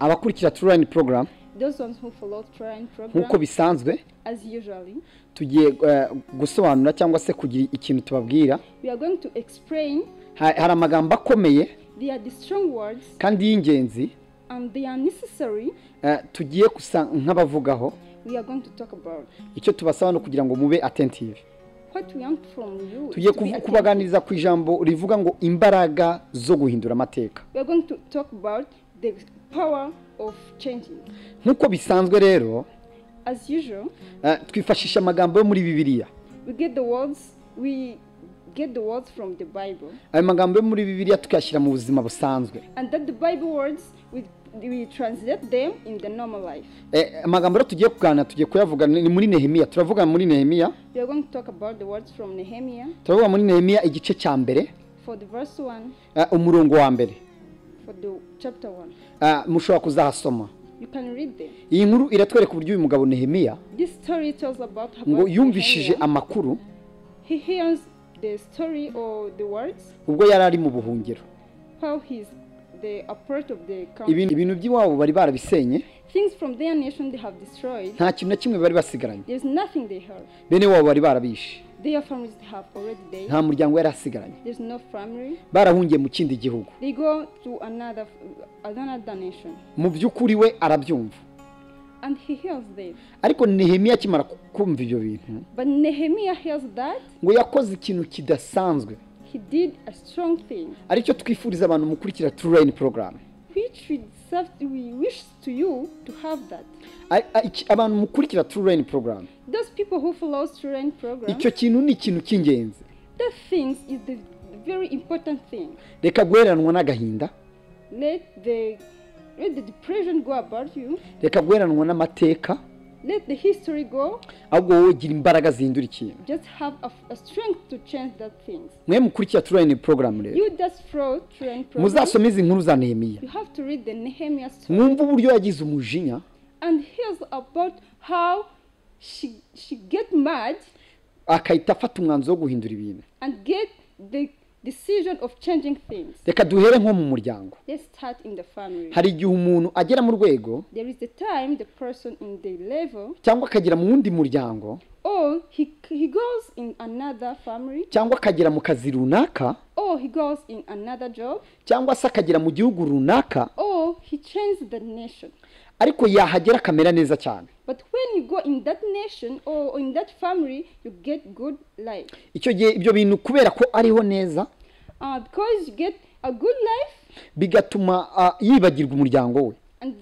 Abakurikira True Line Program, Those ones who follow True Line nk'uko program, bisanzwe, as usually, tugiye gusobanura cyangwa se kugira ikintu tubabwira. We are going to explain. Hari amagambo akomeye They are the strong words kandi y'ingenzi and they are necessary. Tugiye gusa nk'abavugaho. We are going to talk about. Icyo tubasaba no kugira ngo mube attentive. What we want from you is Tugiye to be attentive. kubaganiriza ku ijambo rivuga ngo imbaraga zo guhindura amateka. We are going to talk about the power of changing. Nk'uko bisanzwe rero, As usual, twifashisha amagambo yo muri Bibiliya. we get the words from the Bible. Ayo magambo yo muri Bibiliya tukayashyira mu buzima busanzwe. And that the Bible words, we translate them in the normal life. Amagambo rero tugiye kuganira, tugiye kuyavuga ni muri Nehemiya. Turavuga muri Nehemiya. We are going to talk about the words from Nehemiah. Turavuga muri Nehemiya igice cya mbere, For the verse 1, umurongo wa mbere. For the chapter 1. Mushobora kuzahasoma. You can read them. Iyi nkuru iratwereka uburyo uyu mugabo Nehemiya This story tells about ngo yumvishije Nehemiah. amakuru He hears the story or the words ubwo yari ari mu buhungiro. How he's the a part of the country. Ibintu by'iwabo bari barabisenye. Things from their nation they have destroyed. Nta kintu na kimwe bari basigaranye. There's nothing they have. Bene wabo bari barabishe. Their families have already died. Nta muryango yari asigaranye. There's no family. Barahungiye mu kindi gihugu. They go to another nation. Mu by'ukuri we arabyumva. And he hears them. Ariko Nehemiya akimara kumva ibyo bintu, But Nehemiah hears that ngo yakoze ikintu kidasanzwe, he did a strong thing, aricyo twifuriza abantu mukurikira True Line Program, which we serve, we wish to you to have that. Abantu mukurikira True Line Program, Those people who follow True Line program, icyo kintu ni ikintu cy'ingenzi. That things is the very important thing. Reka guheranwa n'agahinda. Let the depression go about you. Reka guheranwa n'amateka. Let the history go. Ahubwo wowe gira imbaraga zihindura ikintu. Just have a strength to change that things. Mwe mukurikira True Line Program rero, You just follow True Line program. muzasome izi nkuru za Nehemiya, You have to read the Nehemiah story. mwumve uburyo yagize umujinya, And hears about how she get mad akahita afata umwanzuro wo guhindura ibintu. And get the decision of changing things. Reka duhere nko mu muryango. Let's start in the family. Hari igihe umuntu agera mu rwego There is the time the person in the level cyangwa akagera mu wundi muryango, or he goes in another family, cyangwa akagera mu kazi runaka, or he goes in another job, cyangwa se akagera mu gihugu runaka, or he changes the nation. Ariko yahagera akamera neza cyane. But when you go in that nation or in that family, you get good life. Icyo gihe ibyo bintu kubera ko ariho neza, Because you get a good life bigatuma yibagirwa umuryango we, and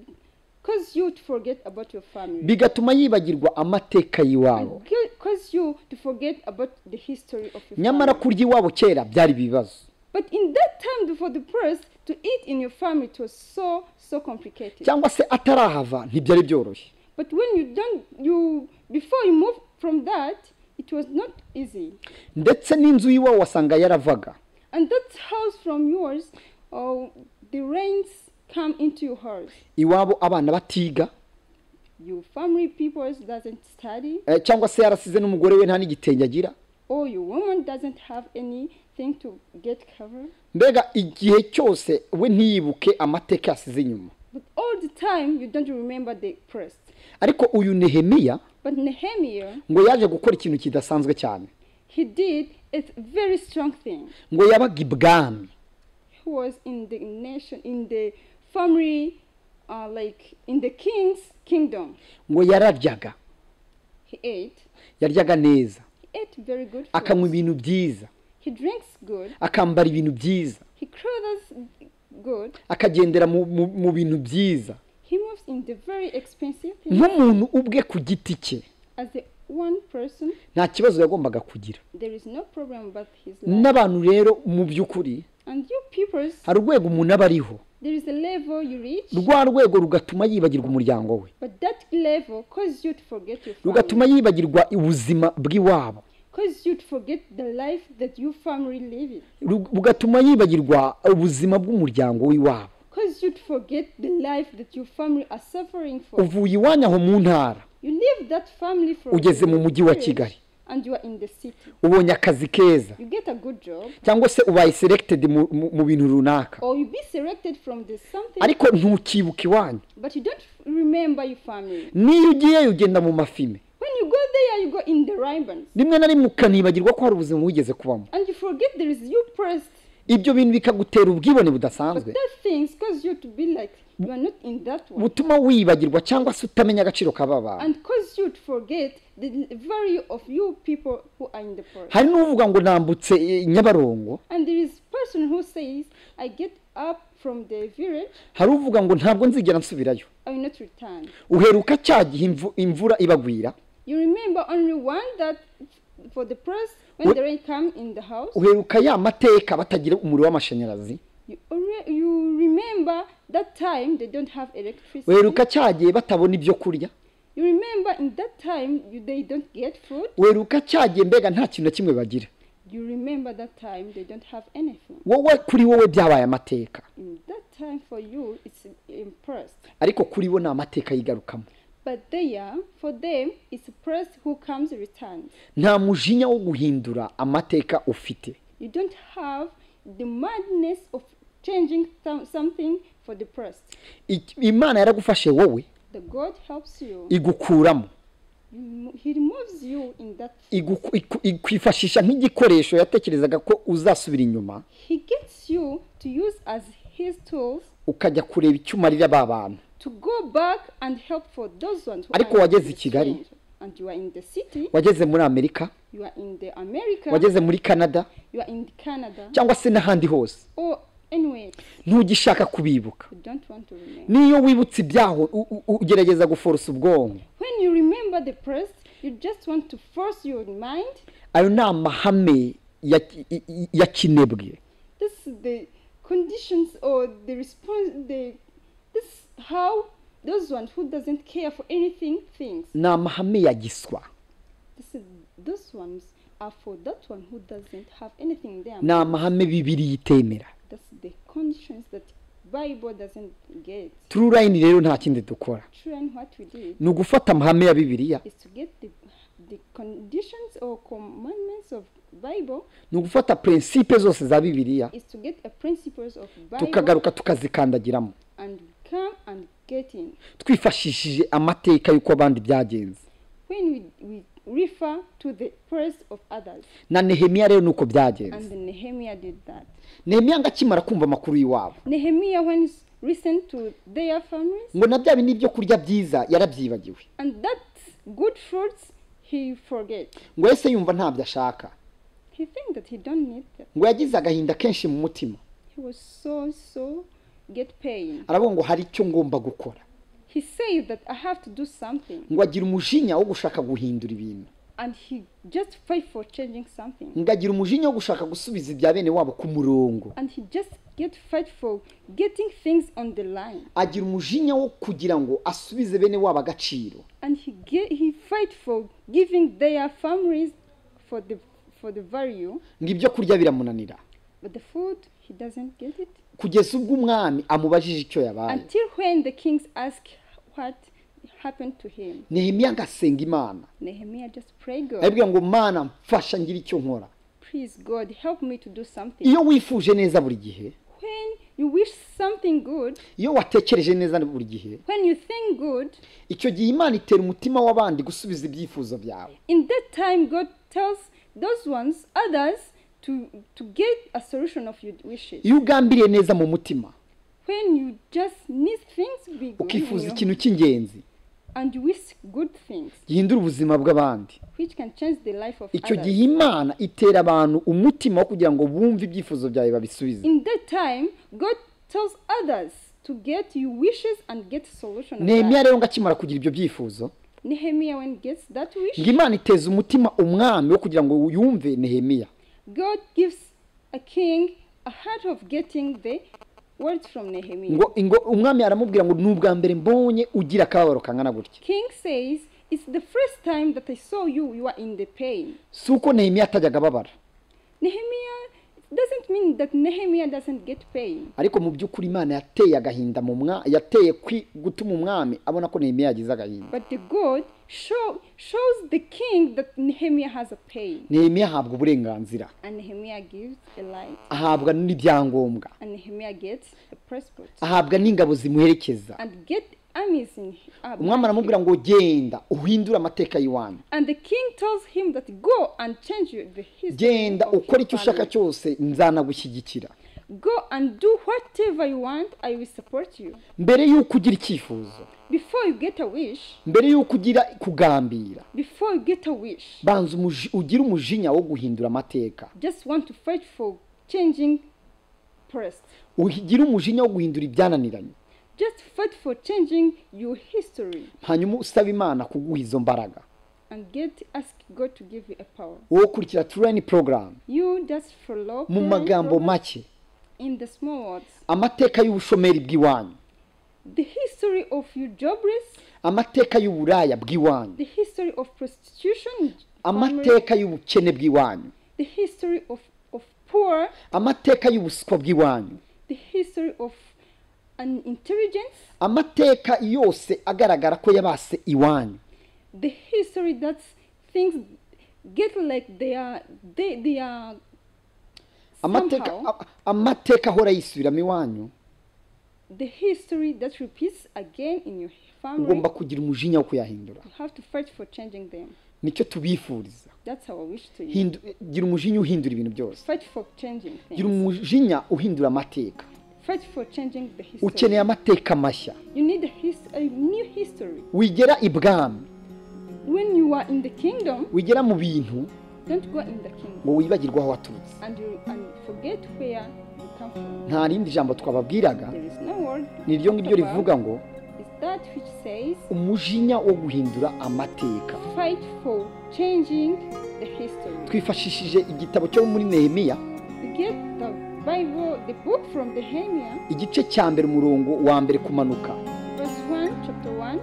cause you to forget about your family. Bigatuma yibagirwa amateka y'iwabo. And cause you to forget about the history of your Nyamara family. kurya iwabo kera byari ibibazo. But in that time, for the person to eat in your family, it was so, so complicated. Cyangwa se atarahava ntibyari byoroshye. But when you don't, you before you move from that, it was not easy. Ndetse n'inzu y'iwabo wasanga yaravaga. And that house from yours, oh, the rains come into your house. Iwabo abana batiga, Your family people doesn't study, cyangwa se yarasize n'umugore we nta n'igitenge agira. Or your woman doesn't have anything to get covered. Mbega igihe cyose we ntiyibuke amateka yasize inyuma. But all the time you don't remember the past. Ariko uyu Nehemiya But Nehemiah, ngo yaje gukora ikintu kidasanzwe cyane. He did a very strong thing. Ngo yabaga ibwami. He was in the nation, in the family, like in the king's kingdom. Ngo yararyaga. He ate. Yaryaga neza, He ate very good akanywa foods. Ibintu byiza, He drinks good. Akambara ibintu byiza, He clothes good. Akagendera mu bintu byiza. He moves in the very expensive things. Nk'umuntu ubwe ku giti cye, As a one person, nta kibazo yagombaga kugira. There is no problem about his life. N'abantu rero mu by'ukuri, And you people, hari urwego umuntu aba ariho, there is a level you reach, rwa rwego rugatuma yibagirwa umuryango we, but that level causes you to forget your family. Rugatuma yibagirwa ubuzima bw'iwabo, Causes you to forget the life that your family living. Bugatuma yibagirwa ubuzima bw'umuryango w'iwabo. Causes you to forget the life that your family are suffering for. Uvuye iwanyu aho mu ntara, You leave that family from ugeze mu mujyi wa village Kigali, And you are in the city. Ubonye akazi keza. You get a good job. Cyangwa se ubaye selected mu bintu runaka. Or you be selected from the something. Ariko ntukibuka iwanyu. But you don't remember your family. Niyo ugiye ugenda mu mafime. When you go there, you go in the ribbons. Rimwe na rimwe ukanibagirwa ko hari ubuzima wigeze kubamo. And you forget there is you first. Ibyo bintu bikagutera ubwibone budasanzwe. But that things cause you to be like you are not in that one. Butuma wibagirwa cyangwa se utamenya agaciro k'aba. And cause you to forget the value of you people who are in the forest. Hari n'uvuga ngo nambutse Nyabarongo. And there is person who says I get up from the village. Hari uvuga ngo ntabwo nzigera nsubirayo. I will not return. Uheruka cya gihe imvura ibagwira. You remember only one that for the press when the rain come in the house. Uheruka ya mateka batagira umuriro w'amashanyarazi. You remember that time they don't have electricity. Uheruka cya gihe batabona ibyo kurya. You remember in that time they don't get food. Uheruka cya gihe mbega nta kintu na kimwe bagira. You remember that time they don't have anything. Wowe kuri wowe byabaye amateka. In that time for you it's impressed. Ariko kuri bo ni amateka yigarukamo. But they are, for them, it's a person who comes returns. Nta mujinya wo guhindura amateka ufite. You don't have the madness of changing something for the past. Imana yaragufashe wowe. The God helps you. Igukuramo. He removes you in that. Ikwifashisha nk'igikoresho yatekerezaga ko uzasubira inyuma. He gets you to use as his tools. Ukajya kureba icyo umarira ba bantu. To go back and help for those ones who ariko wageze i Kigali, and you are in the city, wageze muri Amerika, you are in the America, wageze muri Canada, you are in Canada, cyangwa se n'ahandi hose, or anyway, ntugishaka kubibuka. You don't want to remember. Niyo wibutse ibyaho ugerageza guforce ubwonko. When you remember the past, you just want to force your mind. Ayo ni amahame ya kinebwe. This is the conditions or the response, the this how those ones who doesn't care for anything thinks. Ni amahame ya giswa. This is, those ones are for that one who doesn't have anything there. Ni amahame Bibiliya itemera. That's the conditions that Bible doesn't get. True Line rero nta kindi dukora. True Line what we did. Ni ugufata amahame ya Bibiliya. Is to get the conditions or commandments of Bible. Ni ugufata principes zose za Bibiliya. Is to get a principles of Bible. Tukagaruka tukazikandagiramo. And come and get in. Twifashishije amateka y'uko abandi byagenze. When we refer to the prayers of others. Na Nehemiya rero nuko byagenze. And Nehemiah did that. Nehemiya ngakimara kumva amakuru y'iwabo. Nehemiah when listened to their families. Ngo na bya bindi byo kurya byiza yarabyibagiwe. And that good fruits he forget. Ngo ese yumva ntabyo ashaka. He think that he don't need them. Ngo yagize agahinda kenshi mu mutima. He was so get pain. Aravuga ngo hari icyo ngomba gukora. He said that I have to do something. Ngo agira umujinya wo gushaka guhindura ibintu. And he just fight for changing something. Ngo agira umujinya wo gushaka gusubiza ibya bene wabo ku murongo. And he just get fight for getting things on the line. Agira umujinya wo kugira ngo asubize bene wabo agaciro. And he fight for giving their families for the value. Ngo ibyo kurya biramunanira. But the food he doesn't get it. Kugeza ubwo umwami amubajije icyo yabaye. Until when the kings ask what happened to him. Nehemiya ngasenga Imana. Nehemiah just pray God. Arabwira ngo Mana mfasha ngira icyo nkora. Please God help me to do something. Iyo wifuje neza buri gihe. When you wish something good. Iyo watekereje neza buri gihe. When you think good. Icyo gihe Imana itera umutima w'abandi gusubiza ibyifuzo byawe. In that time God tells those ones others to get a solution of your wishes. Iyo ugambiriye neza mu mutima. When you just need things be good. Ukifuza ikintu cy'ingenzi. And you wish good things. Gihindura ubuzima bw'abandi. Which can change the life of Icyo others. gihe Imana itera abantu umutima wo kugira ngo bumve ibyifuzo byawe babisubize. In that time God tells others to get your wishes and get solution. Nehemiya rero ngakimara kugira ibyo byifuzo. Nehemiah when gets that wish. Ngo Imana iteza umutima umwami wo kugira ngo yumve Nehemiya. God gives a king a heart of getting the words from Nehemiah. Ngo umwami aramubwira ngo nubwa mbere mbonye ugira akababaro kangana gutya. King says it's the first time that I saw you, you are in the pain. Suko Nehemiya atajyaga ababara. Nehemiah, it doesn't mean that Nehemiah doesn't get pain. Ariko mu by'ukuri Imana yateye agahinda mu mwa yateye gutuma umwami abona ko Nehemiya yagize agahinda. But the God shows the king that Nehemiah has a pain. Nehemiya ahabwa uburenganzira. And Nehemiah gives a light. Ahabwa n'ibyangombwa. And Nehemiah gets a passport. Ahabwa n'ingabo zimuherekeza. And get armies in. Umwami aramubwira ngo genda uhindure amateka y'iwanyu. And the king tells him that go and change the history. Genda ukore icyo ushaka cyose nzanagushyigikira. Go and do whatever you want, I will support you. Mbere y'uko ugira icyifuzo. Before you get a wish. Mbere y'uko ugira kugambira. Before you get a wish. Banza ugire umujinya wo guhindura amateka. Just want to fight for changing first. Ugira umujinya wo guhindura ibyananiranye. Just fight for changing your history. Hanyuma usaba Imana kuguha izo mbaraga. And ask God to give you a power. Wowe ukurikira True Line program. You just follow. Mu magambo make. In the small words. Amateka y'ubushomeri bw'iwanyu. The history of your jobless. Amateka y'uburaya bw'iwanyu. The history of prostitution. Amateka y'ubukene bw'iwanyu. The history of poor. Amateka y'ubuswa bw'iwanyu. The history of unintelligence. Amateka yose agaragara ko yabase iwanyu. The history that things get like they are Amateka ahora yisubiramo iwanyu. The history that repeats again in your family. Ugomba kugira umujinya wo kuyahindura. You have to fight for changing them. Nicyo tubifuriza. That's our wish to you. Gira umujinya uhindura ibintu byose. Fight for changing things. Gira umujinya uhindura amateka. Fight for changing the history. Ukeneye amateka mashya. You need a new history. Wigera ibwami. When you are in the kingdom. Wigera mu bintu. Don't go in the kingdom. Ngo wibagirwe aho waturutse. And forget where you come from. Nta rindi jambo twababwiraga. There is no word. Ni ryo ngiryo rivuga ngo is that which says umujinya wo guhindura amateka. Fight for changing the history. Twifashishije igitabo cyo muri Nehemiya. We get the Bible, the book from Nehemiah. Igice cya mbere umurongo wa mbere kumanuka. Verse 1, chapter 1.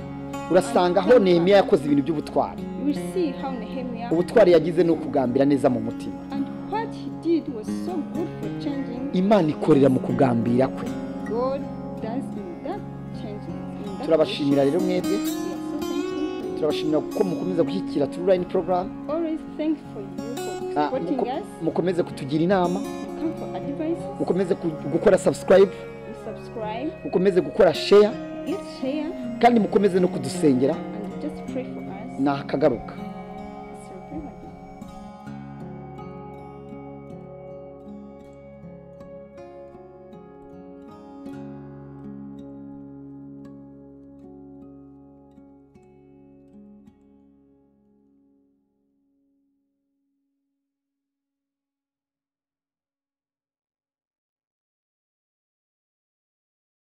Urasanga aho Nehemiya yakoze ibintu by'ubutwari. We see how Nehemiah ubutwari yagize no kugambira neza mu mutima. And what he did was so good for changing. Imana ikorera mu kugambira kwe. God does in that changing. Turabashimira rero mwebwe. Turabashimira kuko mukomeza gushyigikira True Line program. Always thank for you for supporting us. Mukomeze kutugira inama. Come for advice. Mukomeze gukora subscribe. Subscribe. Mukomeze gukora share. Get share. Kandi mukomeze no kudusengera. And just pray for us. Nakagaruka.